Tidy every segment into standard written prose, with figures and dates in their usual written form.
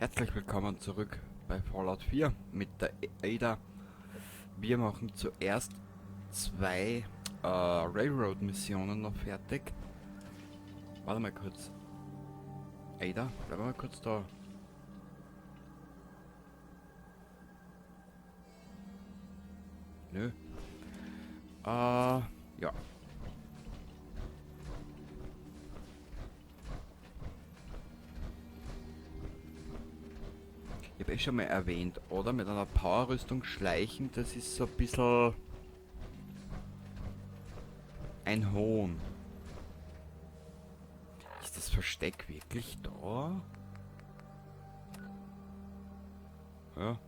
Herzlich willkommen zurück bei Fallout 4 mit der Ada. Wir machen zuerst zwei Railroad-Missionen noch fertig. Warte mal kurz. Ada, bleib mal kurz da. Nö. Ja. Ich habe eh schon mal erwähnt, oder? Mit einer Powerrüstung schleichen, das ist so ein bisschen ein Hohn. Ist das Versteck wirklich da? Ja.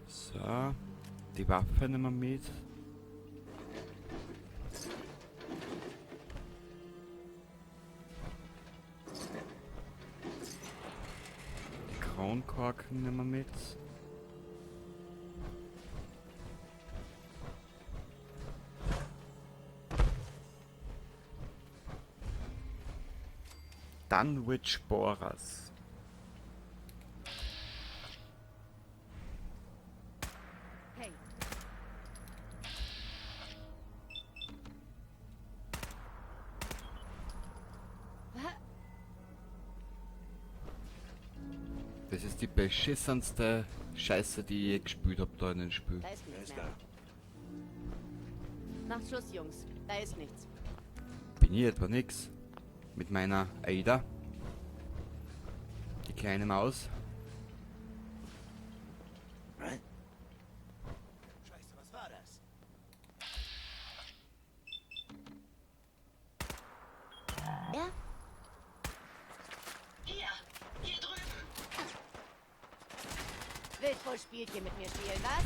So, die Waffe nehmen wir mit. Die Kronkorken nehmen wir mit. Dunwich Borers. Hey. Das ist die beschissenste Scheiße, die ich je gespielt hab da in dem Spiel. Da ist nichts mehr. Macht Schluss, Jungs. Da ist nichts. Bin ich etwa nix? Mit meiner Ada. Die kleine Maus. Scheiße, was war das? Ja? Hier, hier drüben. Willst wohl Spielchen mit mir spielen, was?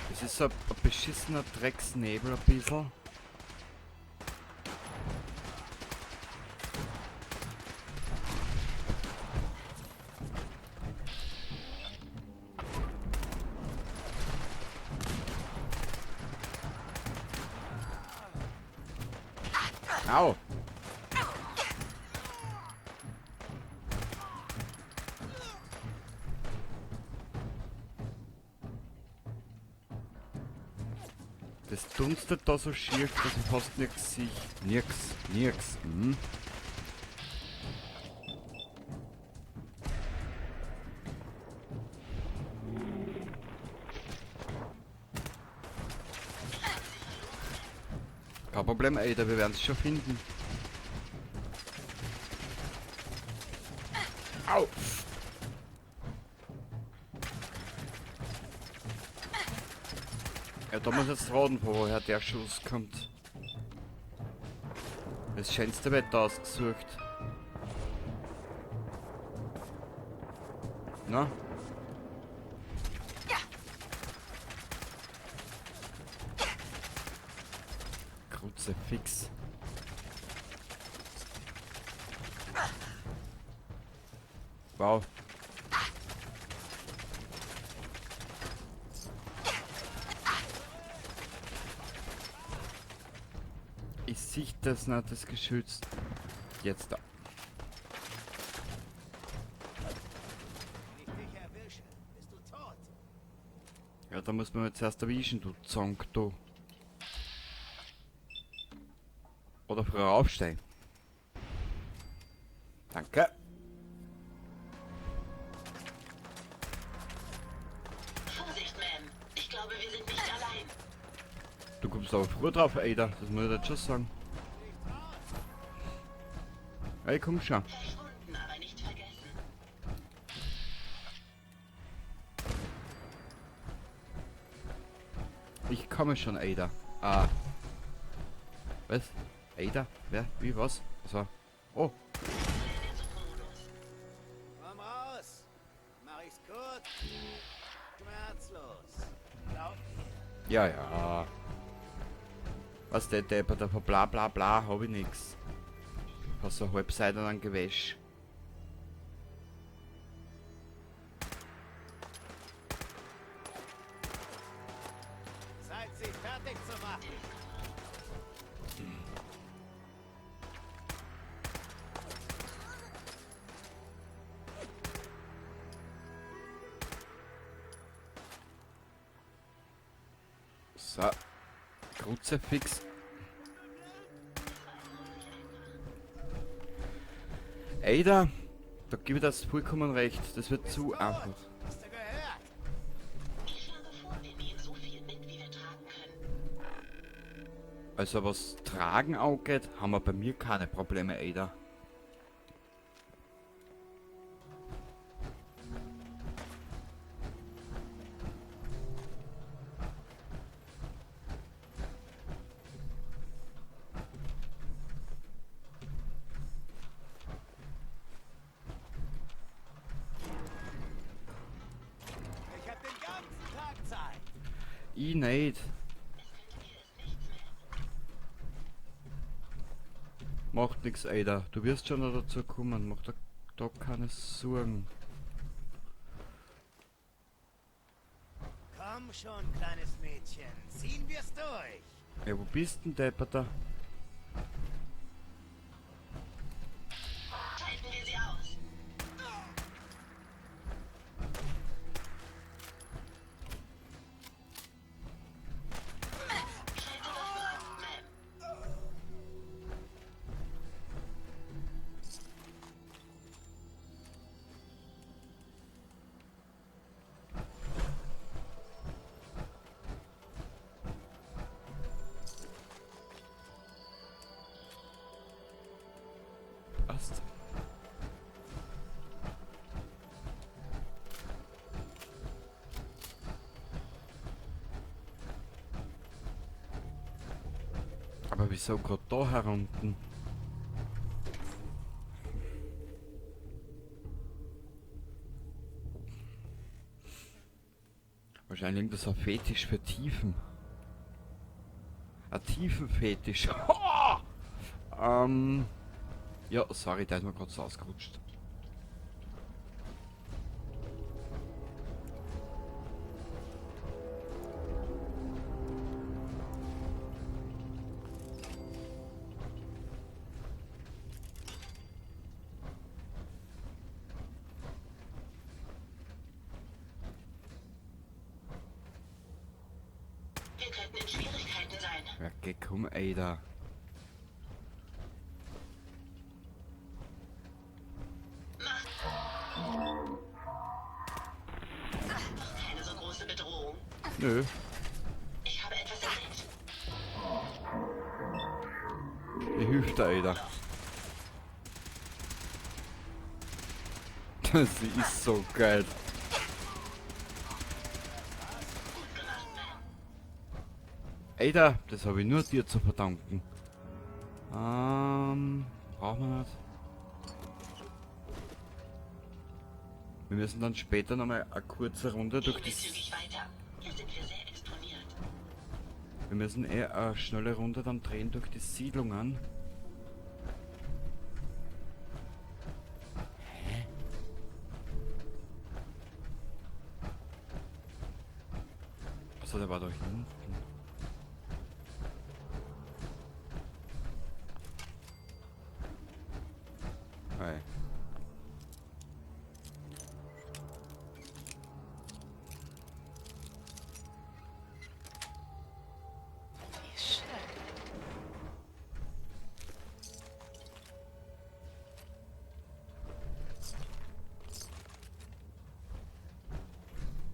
Das ist so ein beschissener Drecksnebel ein bisschen. Au! Das dunstet da so schier, dass ich fast nix sehe. Nix, nix. Mhm. Kein Problem, Ada, wir werden's schon finden. Au! Ja, da muss jetzt raten, von woher der Schuss kommt. Das schönste Wetter ausgesucht. Na? Kruzifix. Wow. Ich sehe das nicht, das Geschütz. Jetzt da. Wenn ich dich erwische, bist du tot. Ja, da muss man jetzt erst erwischen, du Zonk, du. Oder früher aufstehen. Danke. Vorsicht, Ma'am. Ich glaube, wir sind nicht allein. Du kommst aber früher drauf, Ada. Das muss ich dir schon sagen. Ey, komm schon. Verschwunden, aber nicht vergessen. Ich komme schon, Ada. Ah. Was? Ada? Wer? Wie? Was? So. Oh. Komm raus. Mach ich's kurz. Schmerzlos. Glaub mir. Ja, ja. Was der Depper da von bla bla bla hab ich nix. Was so halbseiten an Gewäsch. Zeit, sie fertig zu machen. So. Kruzifix. Ada, da gebe ich das vollkommen recht. Das wird zu Gut. einfach. Hast du gehört? Ich schlage vor, wir nehmen so viel mit, wie wir tragen können. Also was Tragen angeht, haben wir bei mir keine Probleme, Ada. Ich hab den ganzen Tag Zeit. Ich nicht. Macht nix, Ada. Du wirst schon noch dazu kommen. Mach da keine Sorgen. Komm schon, kleines Mädchen. Ziehen wir's durch. Ja, wo bist denn, Depperter? Schalten wir sie aus. Schalte Waffen ab, Ma'am. Passt. Aber wieso gerade da herunten? Wahrscheinlich irgendwas ein Fetisch für Tiefen. Ein Tiefenfetisch. Ja, sorry, da ist mir gerade so ausgerutscht. Wir könnten in Schwierigkeiten sein. Ja, geh, komm, Ada. Mach. Noch keine so große Bedrohung. Nö. Ich habe etwas entdeckt. Ich hilf der Ada. Sie ist so geil. Gut gemacht, Ma'am. Ada, das habe ich nur dir zu verdanken. Brauchen wir nicht. Wir müssen dann später nochmal eine kurze Runde durch Gehen wir die... zügig weiter. Hier sind wir sehr exponiert. Wir müssen eh eine schnelle Runde dann drehen durch die Siedlungen. Hä? Achso, der war da hinten. Hey. Wie schön.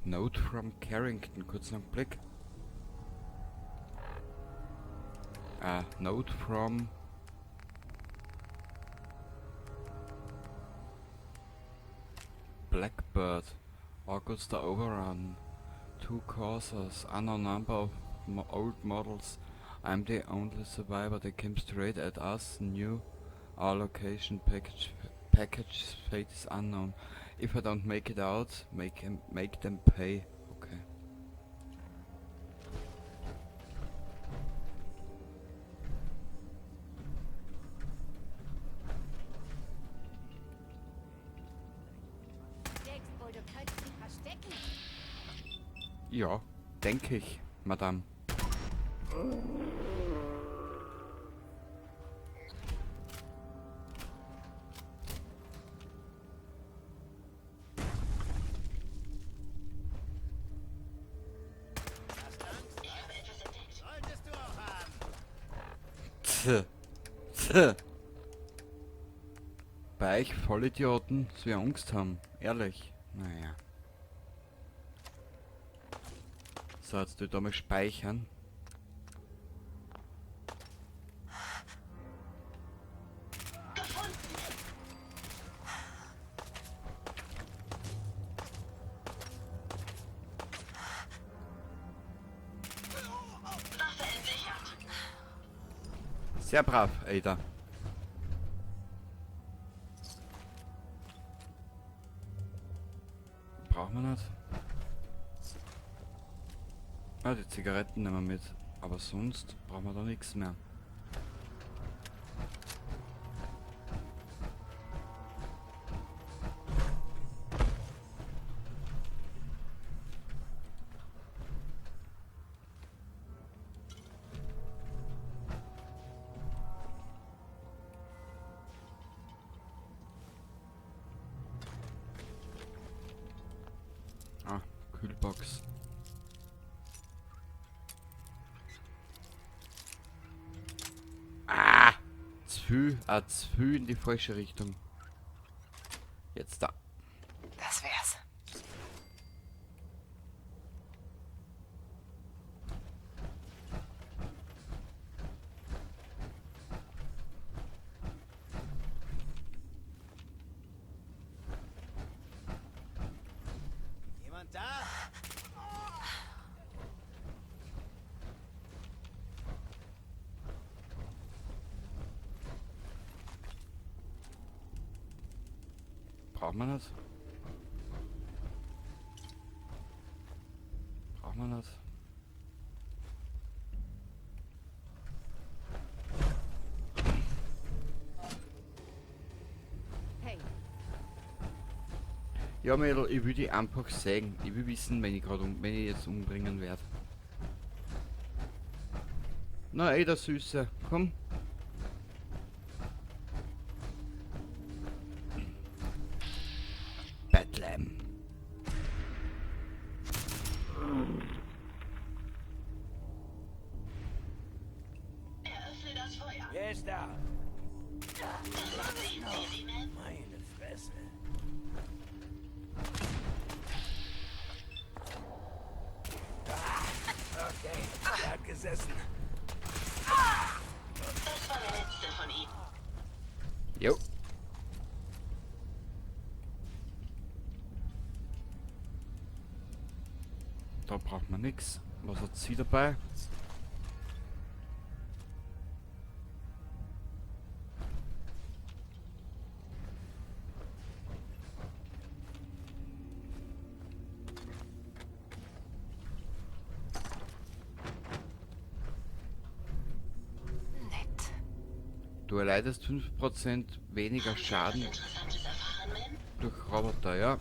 Note from Carrington, kurz noch einen Blick. Ah, Note from Blackbird. Augusta Overrun. Two causes, unknown number of old models. I'm the only survivor. They came straight at us. New our location package fate is unknown. If I don't make it out, make them pay. Okay. verstecken? Ja, denke ich, Madame. Hast Angst? Ich habe etwas entdeckt. Solltest du auch haben. Tch. Tch. Bei euch Vollidioten, dass wir Angst haben. Ehrlich. Naja. So, jetzt tu ich da mal speichern. Gefunden. Waffe entsichert. Sehr brav, Ada. Braucht man nicht. Ah, die Zigaretten nehmen wir mit. Aber sonst brauchen wir da nichts mehr. Ah, Kühlbox. Ah! Zu viel, zu viel in die falsche Richtung. Jetzt da. Das wär's. Jemand da? Braucht man das? Braucht man das? Hey, Ja, Mädel, ich will die einfach sehen. Ich will wissen, wenn ich gerade wenn ich jetzt umbringen werde. Na ey, der Süße, komm. Bethlehem. Eröffne das Feuer. Wer ist da? Das war sie. Sie, Ma'am. Meine Fresse. Ah, okay, der hat gesessen. Das war der letzte von ihnen. Jo. Da braucht man nix. Was hat sie dabei? Nett. Du erleidest 5% weniger Haben Sie Schaden etwas Interessantes erfahren, Ma'am? durch Roboter, ja.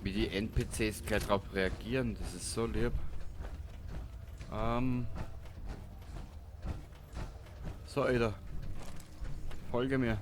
Wie die NPCs gleich drauf reagieren, das ist so lieb. So, Alter. Folge mir.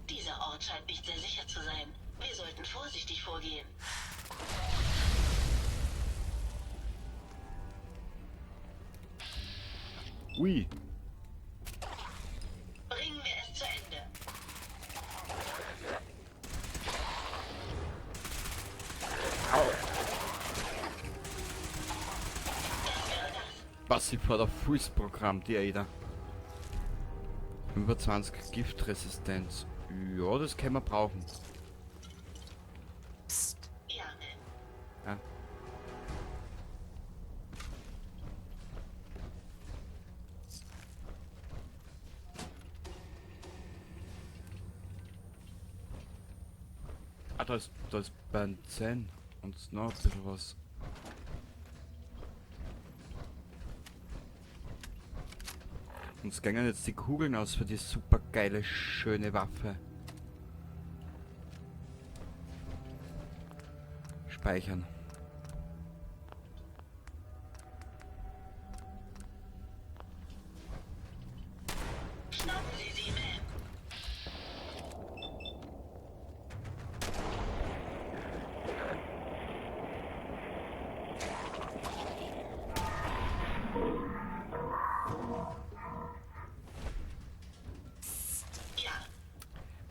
Dieser Ort scheint nicht sehr sicher zu sein. Wir sollten vorsichtig vorgehen. Ui. Bringen wir es zu Ende. Das wäre das. Was sie vor der Fußprogramm, die Ada. 25 Giftresistenz. Ja, das können wir brauchen. Psst. Ja, Ma'am. Ja. Ah, da ist Benzin und noch ein bisschen was. Uns gängen jetzt die Kugeln aus für die super geile, schöne Waffe. Speichern. Schnappen Sie sie, Ma'am. Ja,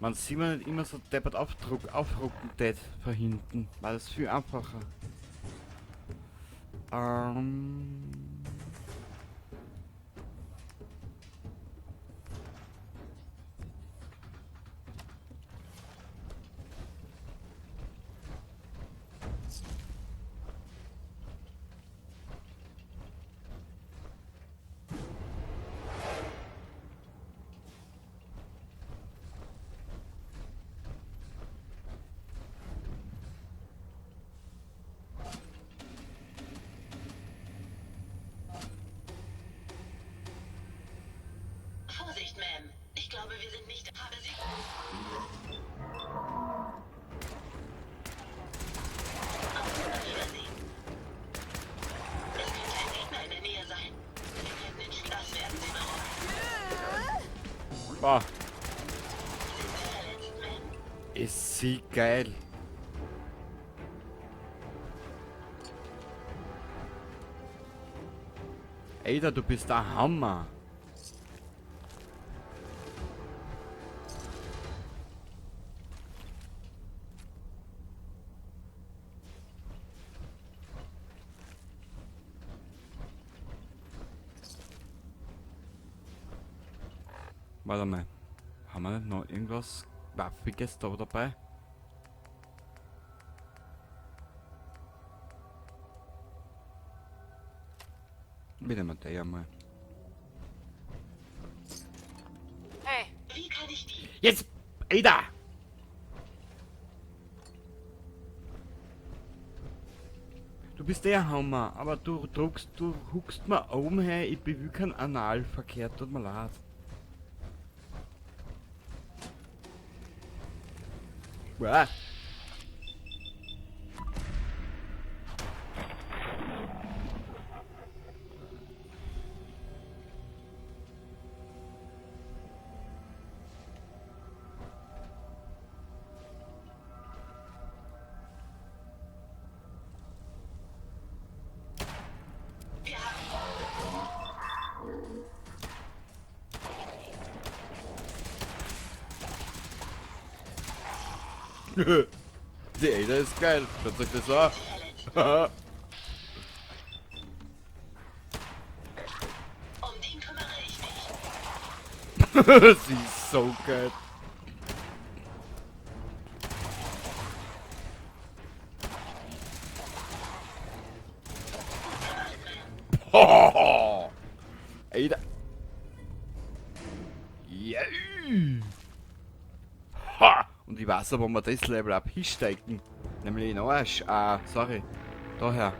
Man sieht man nicht immer so deppert aufrucken tät von hinten, weil das viel einfacher. Vorsicht, Ma'am. Ich glaube, wir sind nicht... Habe Sie... Auf Wiedersehen. Es könnte ein Gegner in der Nähe sein. Wir könnten in Sch- Das werden Sie bereuen. Boah. Sind Sie verletzt, Ma'am? Ist sie geil. Ada, du bist der Hammer. Warte mal. Haben wir noch irgendwas Waffiges da dabei? Wir nehmen die einmal. Hey. Wie kann ich die? Jetzt! Ada! Du bist der Hammer, aber du druckst, du huckst mir oben her, ich bewirke keinen Analverkehr, tut mir leid. Uah. Die Ada ist geil. Schaut euch das an. Um den kümmere ich mich. Sie ist so geil. Ada. Yeah. Ha! Und ich weiß aber, wo wir das Level ab hinsteigen. Nämlich in Arsch. Ah, sorry. Daher.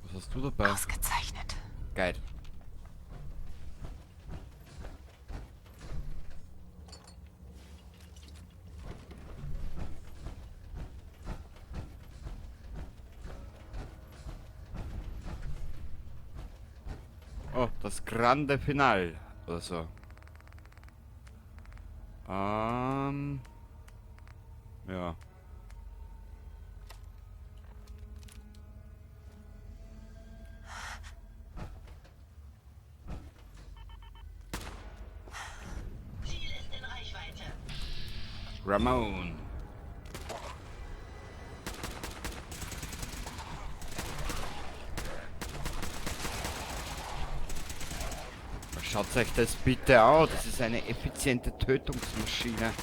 Was hast du dabei? Ausgezeichnet. Geil. Oh, das Grande Finale oder so. Ja. Ramon. Schaut euch das bitte an. Das ist eine effiziente Tötungsmaschine.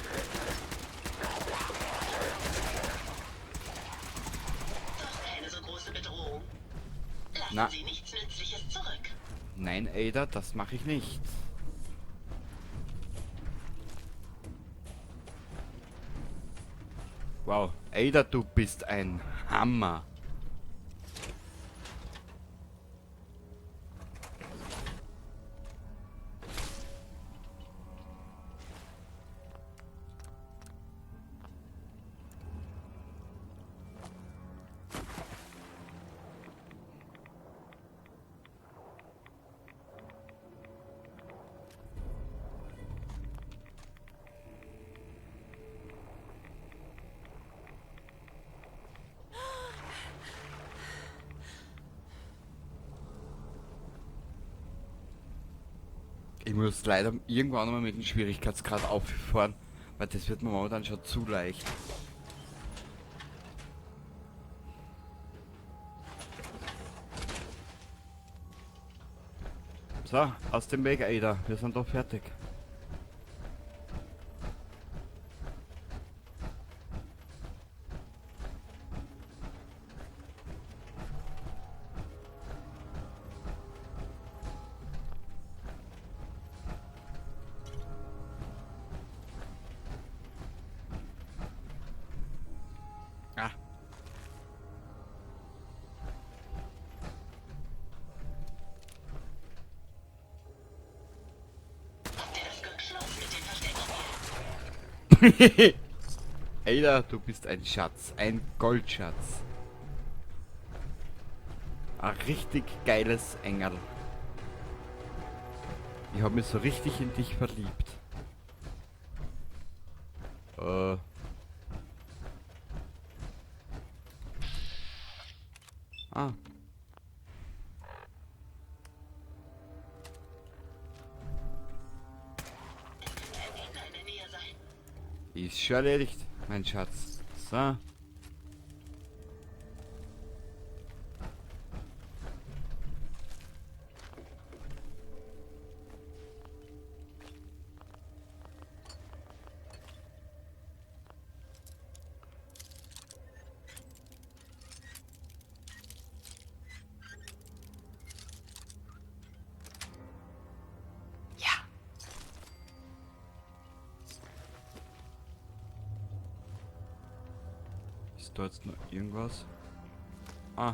Doch keine so große Bedrohung. Lassen Na. Sie nichts Nützliches zurück. Nein, Ada, das mache ich nicht. Wow, Ada, du bist ein Hammer. Ich muss leider irgendwann mal mit dem Schwierigkeitsgrad auffahren, weil das wird mir momentan schon zu leicht. So, aus dem Weg, Ada. Wir sind doch fertig. Ah. Habt ihr das Glück? Schluss mit dem Versteckspiel. Ada, du bist ein Schatz, ein Goldschatz. Ein richtig geiles Engel. Ich habe mich so richtig in dich verliebt. Ah. Es könnte ein Gegner in der Nähe sein. Ist schon erledigt, mein Schatz. So. Ja. Ist da jetzt noch irgendwas? Ah.